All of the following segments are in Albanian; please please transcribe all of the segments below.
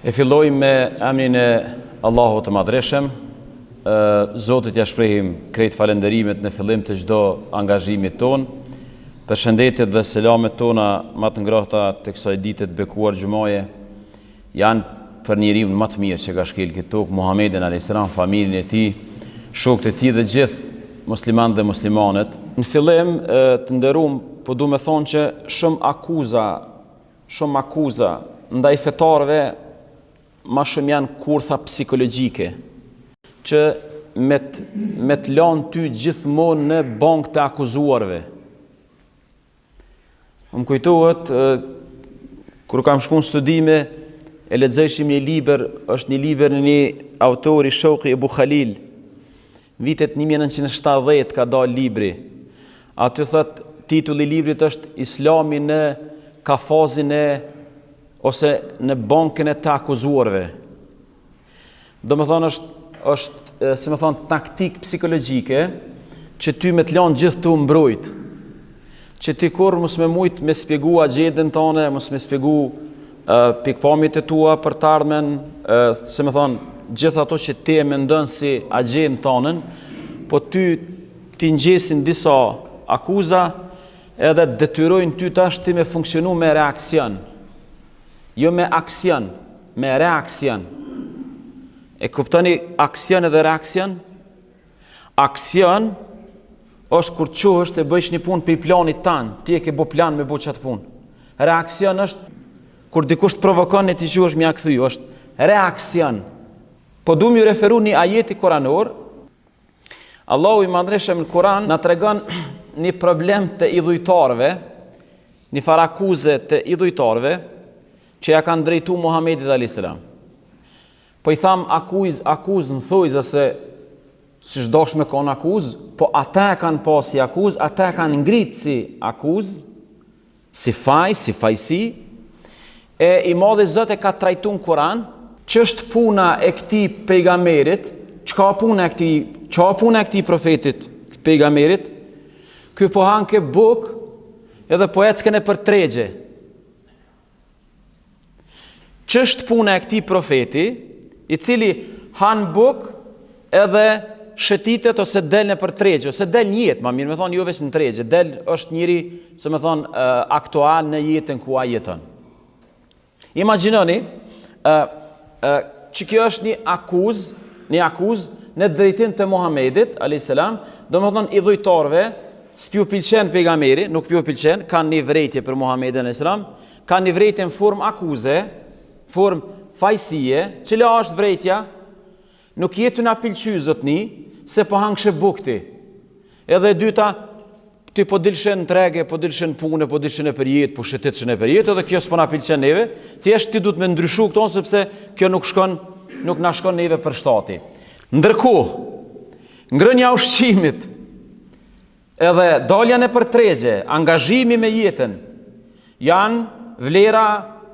E fillojmë me emrin e Allahut të Madhërishëm. Zotit ja shprehim krejt falënderimet në fillim të çdo angazhimi tonë. Përshëndetjet dhe selamet tona ma të ngrohta të kësaj dite të bekuar xhumaje janë për njeriun ma të mirë që ka shkel këtë tokë, Muhammedin a.s. familjen e tij, shokët e tij dhe gjithë muslimanët dhe muslimanet. Në fillim të nderum, po du me thonë që shumë akuza Shumë akuza ndaj fetarëve ma shumë janë kurtha psikologjike, që me të, me të lanë ty gjithmonë në bankë të akuzuarve. Më kujtohet, kur kam shku në studime, e lexojshim një libër, është një libër një autori Shauki Ebu Khalil, Vitet 1970 ka dalë libri. Aty thot titulli i librit është Islami në kafazin e ose në bankën e të akuzuarve. Domethonë është është si me thonë taktikë psikologjike që ty me të lanë gjithë tu mbrojt. Që ti kurrë mos me mujt me spjegu agjendën tane, mos me spjegu pikëpamjet e tua për të ardhmen, si me thonë, gjithë ato që ti e mendon si agjendë tanën, po ty t'i ngjesin disa akuza edhe detyrojnë ty tash ti me funksionu me reaksion. Jo me aksion, me reaksion. E kuptoni aksion edhe reaksion? Aksion është kur çohesh të bëjsh një punë prej planit tan, ti e ke bo plan me bo qatë punë. Reaksion është kur dikush të provokon e ti çohesh me ja kthy, është reaksion. Po du m'ju referu një ajeti kuranor, Allahu i madhërishëm në Kuran na tregon një problem të idhujtarëve, një farë akuze të idhujtarëve që ja kanë drejtu Muhammedit a.s. Po i tham akuzë, akuzë në thojza se s'ish dasht me konë akuzë, po ata e kanë pas si akuzë, ata e kanë ngrit si akuzë, si faj, si fajsi, e i madhi Zot e ka trajtu në Kuran, ç'është puna e këtij pejgamberit, çka puna e këtij, çka puna e këtij profetit, këtij pejgamberit, ky po hanke bukë edhe po ecke nëpër tregje. Ç'është puna e këtij profeti, i cili han bukë edhe shëtitet ose del nëpër tregje, ose del në jetë, ma mirë me thonë, jo veç në tregje, del është njeri, si me thonë, aktual në jetën ku ai jeton. Imagjinoni, ë, ë, që kjo është një akuzë, një akuzë në drejtim të Muhamedit, a.s., domethonë idhujtarëve, s'pju pilqen pejgamberi, nuk pju pilqen, kanë një vrejtje për Muhamedin, a.s., Kanë një vrejtje në formë akuze, formë fajësie, cila është vrejtja? Nuk je tu na pilqy, zotni, se po hangshe bukë ti. Edhe e dyta, ti po dilshe në trege, po dilshe në punë, po dilshe nëpër jetë, po shëtitshe nëpër jetë, edhe kjo s'po na pilqen neve, thjesht ti duhet me ndryshu këto, sepse kjo nuk shkon, nuk na shkon neve për shtati. Ndërkohë, ngrënia e ushqimit, Edhe dalja nëpër tregje, angazhimi me jetën, janë vlera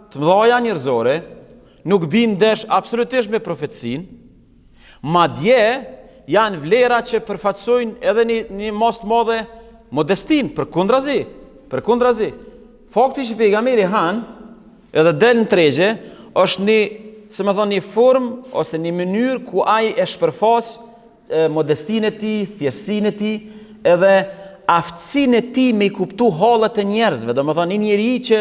të mëdha njerëzore, nuk bin ndesh absolutisht me profetësinë, madje janë vlera që përfaqësojnë edhe një, një masë të madhe modestinë, përkundrazi, përkundrazi. Fakti që pejgamberi han edhe del në tregje është një, si me thonë, një formë ose një mënyrë ku ai e shpërfaq modestinë e tij, thjeshtësinë e tij, edhe aftësinë e tij me i kuptu hallet e njerëzve. Domethonë, një njeri që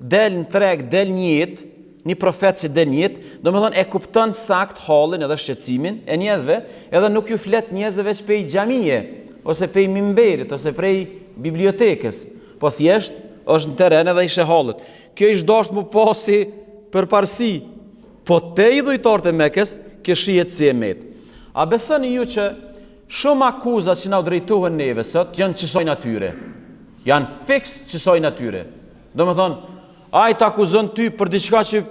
del në treg, del në jetë, një profet që del në jetë, domethonë, e kupton sakt hallin edhe shqetësimin e njerëzve, edhe nuk ju flet njerëzve veç pej xhamie, ose pej mimberit, ose prej bibliotekës, po thjesht është në teren edhe i sheh hallet. Kjo ish dasht m'u pa si përparësi, Po te idhujtarët e Mekës, kjo shihet si e metë. A besoni ju që shumë akuza që na u drejtohen neve sot janë qësaj natyre? Janë fiks qësaj natyre. Domethonë, ai të akuzon ty për diçka që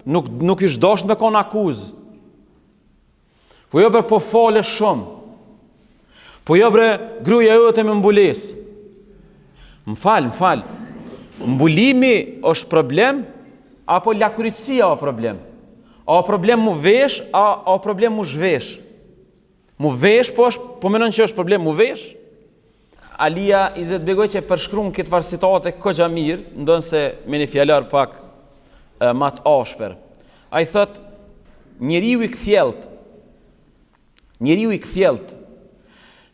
nuk nuk ish dasht me kon akuzë. Po jo bre po falesh shumë. Po jo bre gruja jote me mbulesë. Më fal, më fal. Mbulimi është problem apo lakuriqësia është problem? A o problem mu vesh, a, a o problem mu zhvesh? Mu vesh, po është, po menon që është problem mu vesh? Alija Izetbegoviq e përshkruan këtë farë situate kogja mirë, ndonëse me një fjalor pak ma të ashpër. Ai thotë, njeriu i kthjellët, njeriu i kthjellët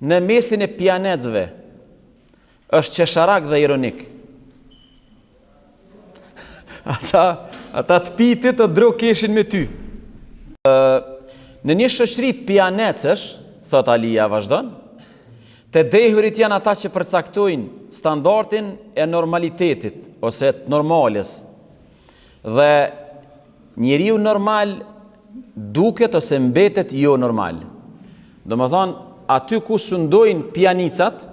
në mesin e pijanecëve është qesharak dhe ironik. Ata, ata të pitit të drogë keshin me ty. Në një shoqëri pijanecësh, thotë Alia vazhdon, të dehurit janë ata që përcaktojnë standardin e normalitetit ose të normales. Dhe njeriu normal duket ose mbetet jo normal. Domethonë, aty ku sundojnë pijanicat,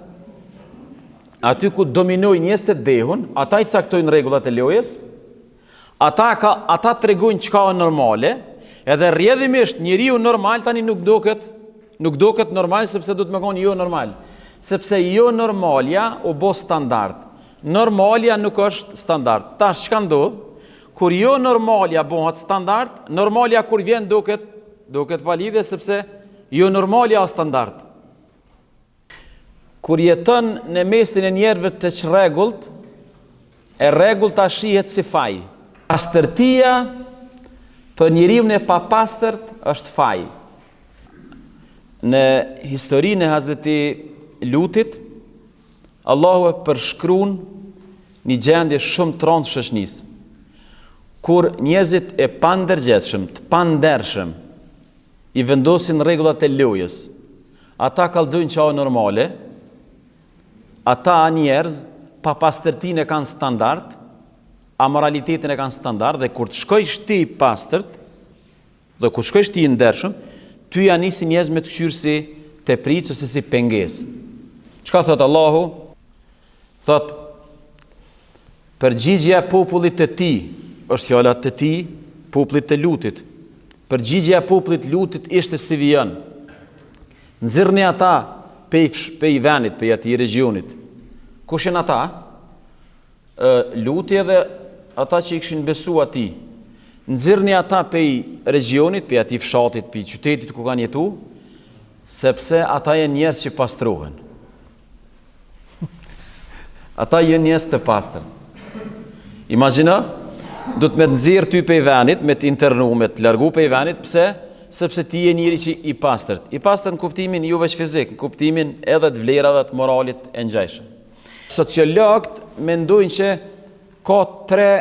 aty ku dominojnë njerëz të dehun, ata i caktojnë rregullat e lojës, ata, ka, ata tregojnë çka o normale, edhe rrjedhimisht njeriu normal tani nuk duket, nuk duket normal sepse duhet me konë jo normal. Sepse jo normalja u bo standard. Normalja nuk është standard. Tash çka ndodh? Kur jo normalja bohet standard, normalja kur vjen duket duket pa lidhje sepse jo normalja është standard. Kur jeton në mesin e njerëzve të çrregullt, e rregullta shihet si faj. Pastërtia për njeriun e papastërt është faj. Në historinë e Hazreti Lutit, Allahu e përshkrun një gjendje shumë të rëndë shoqnisë. Kur njerëzit e pandërgjegjshëm, të pandershëm, i vendosin rregullat e lojës, ata kallxojnë çka o normale, ata njerëz papastërtinë e kanë standard, amoralitetin e kanë standard dhe kur të shkojsh ti i pastërt, Dhe kur shkojsh ti i ndershëm, ty ja nisin njerëz me të kqyrë si tepricë ose si pengesë. Çka thot Allahu? Thot përgjigja e popullit të tij, është fjala të tij, popullit të Lutit. Përgjigja e popullit të Lutit ishte si vijon. Nxirrni ata pej pej venit, pej atij regjionit. Kush janë ata? Luti edhe ata që i kishin besu atij, nxirrni ata pej regjionit, pej atij fshatit, pej qytetit ku kanë jetu, sepse ata janë njerëz që pastrohen. ata janë njerëz të pastër. Imagjino, do të me të nxjerr ty pej venit, me të internu, me të largu pej venit, pse? Sepse ti je njeri që i pastërt. I pastërt në kuptimin jo veç fizik, në kuptimin edhe të vlerave të moralit e ngjajshëm. Sociologët mendojnë që ka tre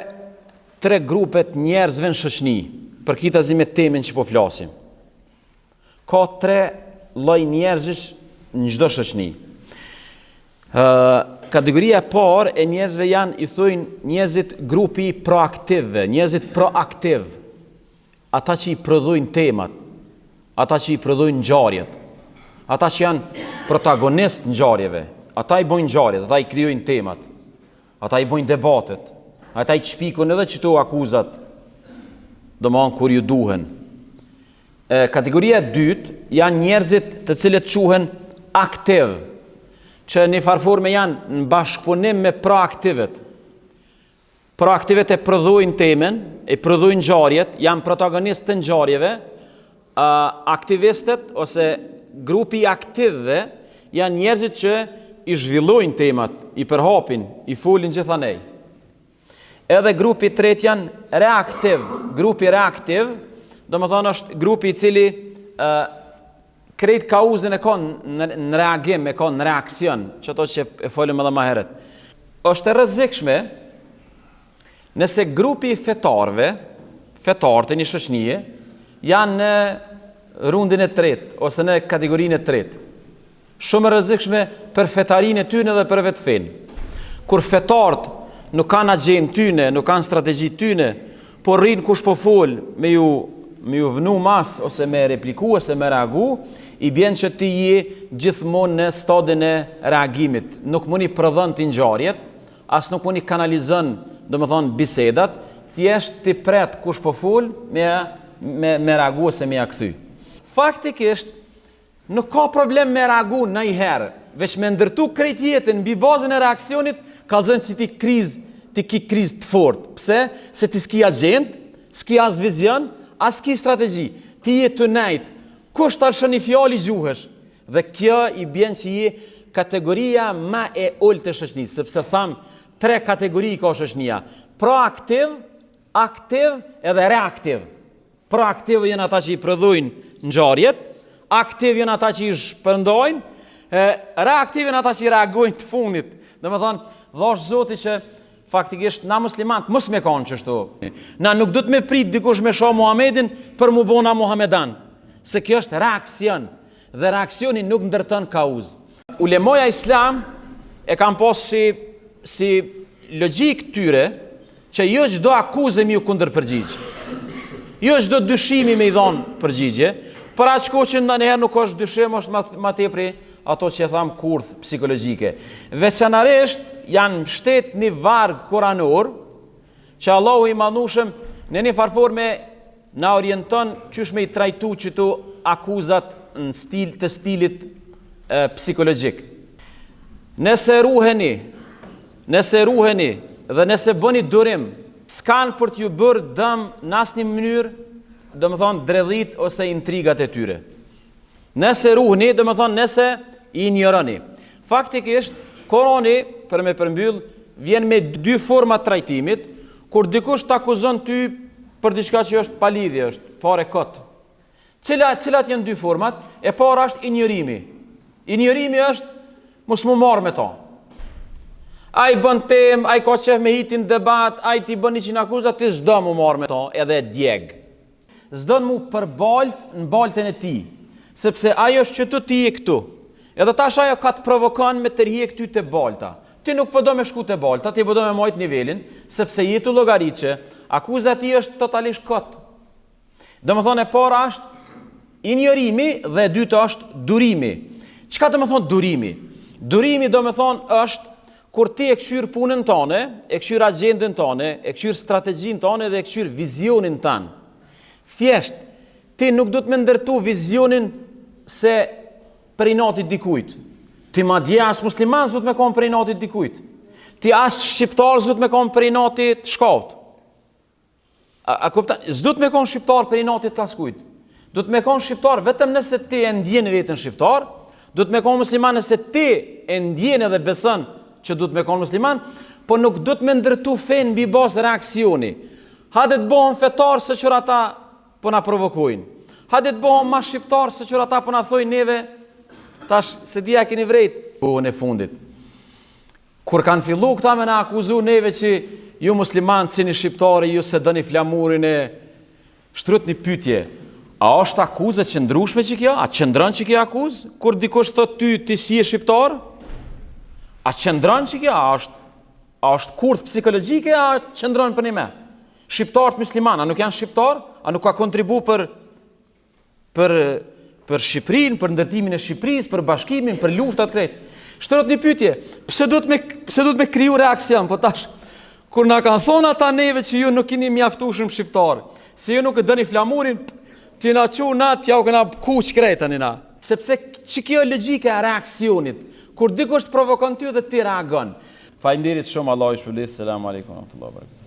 tre grupe të njerëzve në shoqni, përkitazi me temën që po flasim. Ka tre lloj njerëzish në çdo shoqni. Ë kategoria e parë e njerëzve janë i thojnë njerëzit grupi proaktivëve, njerëzit proaktiv. Ata që i prodhojnë temat, ata që i prodhojnë ngjarjet, ata që janë protagonistë të ngjarjeve, ata i bojnë ngjarjet, ata i krijojnë temat, ata i bojnë debatet, ata i shpikin edhe qëto akuzat, domethonë kur ju duhen. E, kategoria e dytë janë njerëzit të cilët quhen aktiv, që në një farë forme janë në bashkëpunim me proaktivët. Proaktivët e prodhojnë temën, e prodhojnë ngjarjet, janë protagonistë të ngjarjeve, aktivistët ose grupi i aktivëve janë njerëzit që i zhvillojnë temat, i përhapin, i folin gjithanej. Edhe grupi i tretë janë reaktiv. Grupi reaktiv, domethonë është grupi i cili ë krejt kauzën e ka në, në reagim, e ka në reaksion, qato që e folëm edhe ma herët. Është e rrezikshme nëse grupi i fetarëve, fetarët e një shoqnie, janë në rundin e tretë ose në kategorinë e tretë. Shumë e rrezikshme për fetarinë e tyne dhe për vetë fenë. Kur fetarët nuk kanë agjendë tyne, nuk kanë strategji tyne, po rrinë kush po fol me ju me ju vnu mas ose me repliku ose me reagu, i bjen që ti je gjithmonë në stadin e reagimit. Nuk mund i prodhon ti ngjarjet, as nuk mund i kanalizon, domethonë, bisedat, thjesht ti pret kush po fol me me me reagu ose me ja kthy. Faktikisht Nuk ka problem me reagu najherë, veç me ndërtu krejt jetën mbi bazën e reaksionit, kallzon që ti krizë, ti ki krizë të fortë. Pse? Se ti s'ki agjendë, s'ki as vizion, as ki strategji. Ti je tu nejt, kush ta lëshon një fjalë i gjuhesh. Dhe kjo i bjen që je kategoria ma e ulët e shoqnisë, sepse thamë tre kategori ka shoqnia. Proaktiv, aktiv edhe reaktiv. Proaktivë janë ata që i prodhojnë ngjarjet, aktiv janë ata që i shpërndajnë, e, reaktiv janë ata që i reagojnë të fundit. Domethonë, dhashtë Zoti që faktikisht na muslimant mos me kanë qështu. Na nuk duhet me prit dikush me sha Muhamedin për m'u bo na muhamedan. Se kjo është reaksion dhe reaksioni nuk ndërton kauzë. Ulemoja islam e kanë pas si, si logjikë tyre Që jo çdo akuze me ju kundërpërgjigj. Jo çdo dyshimi me i dhon përgjigje, për aq kohë që ndonjëherë nuk është dyshim, është ma, ma tepri ato që e tham kurth psikologjike. Veçanarisht janë mbështet një varg kuranor që Allahu i madhnushëm në një farë forme na orienton qysh me i trajtu qëto akuzat në stil të stilit e, psikologjik. Nëse ruheni Nëse ruheni dhe nëse bëni durim, s'kanë për t'ju bërë dëm në asnjë mënyrë, domethonë dredhitë ose intrigat e tyre. Nëse ruheni, domethonë nëse i injoroni. Faktikisht, Kurani, për me përmbyll, vjen me dy forma të trajtimit, kur dikush të akuzon ty për diçka që është pa lidhje, është fare kot. Cila, cilat janë dy format? E para është injorimi. Injorimi është mos m'u marrë me to. Ai bën temë, ai ka qef me hi ti n'debat, ai t'i bën 100 akuza, ti s'do m'u marrë me to, edhe e djeg. S'do m'u përbalt në baltën e tij, sepse ai është qëtu ti je këtu. Edhe tash ajo ka të provokon me tërhjek ty te balta. Ti nuk po do me shku te balta, ti po do me majt nivelin, sepse je tu llogarit që akuza e tij është totalisht kot. Domethonë e para është injorimi dhe e dyta është durimi. Çka domethonë durimi? Durimi domethonë është kur ti e kqyr punën tane, e kqyr agjendën tane, e kqyr strategjinë tane dhe e kqyr vizionin tan. Thjesht, ti nuk duhet me ndërtu vizionin se për inati dikujt. Ti madje as musliman s'duhet me konë për inati dikujt. Ti as shqiptar s'duhet me konë për inati të shkavt. A, a kupton? S'duhet me kon shqiptar për inati të askujt. Duhet me kon shqiptar vetëm nëse ti e ndjen veten shqiptar, duhet me kon musliman nëse ti e ndjen edhe beson që duhet me kon musliman, po nuk duhet me ndërtu fenë mbi bazë reaksioni. Hajde të bohem fetar se qyr ata po na provokojnë. Hajde të bohem ma shqiptar se qyr ata po na thojnë neve, tash s'e di a keni vrejt kohën e fundit. Kur kanë fillu këta me na akuzu neve që ju muslimanë s'jeni shqiptarë, ju s'e doni flamurin e shtrut një pyetje. A është akuzë e qëndrueshme që kjo? A qëndron që kjo akuzë? Kur dikush thot ty ti s'je shqiptar? A qëndron që kjo? A është a është kurth psikologjike a qëndron përnime? Shqiptarët muslimanë, a nuk janë shqiptar? A nuk ka kontribu për për për Shqipërinë, për ndërtimin e Shqipërisë, për bashkimin, për luftat krejt. Shtrot një pyetje, pse duhet me pse duhet me kriju reaksion? Po tash kur na kanë thonë ata neve që ju nuk jeni mjaftueshëm shqiptar, se ju nuk e doni flamurin, ti na çu na t'jau kena kuq krejt tani na. Sepse që kjo logjika e reaksionit, kur dikush të provokon ty dhe ti reagon. Faleminderit shumë, Allahu ju shpërbleftë. Selam aleikum warahmatullahi wabarakatuh.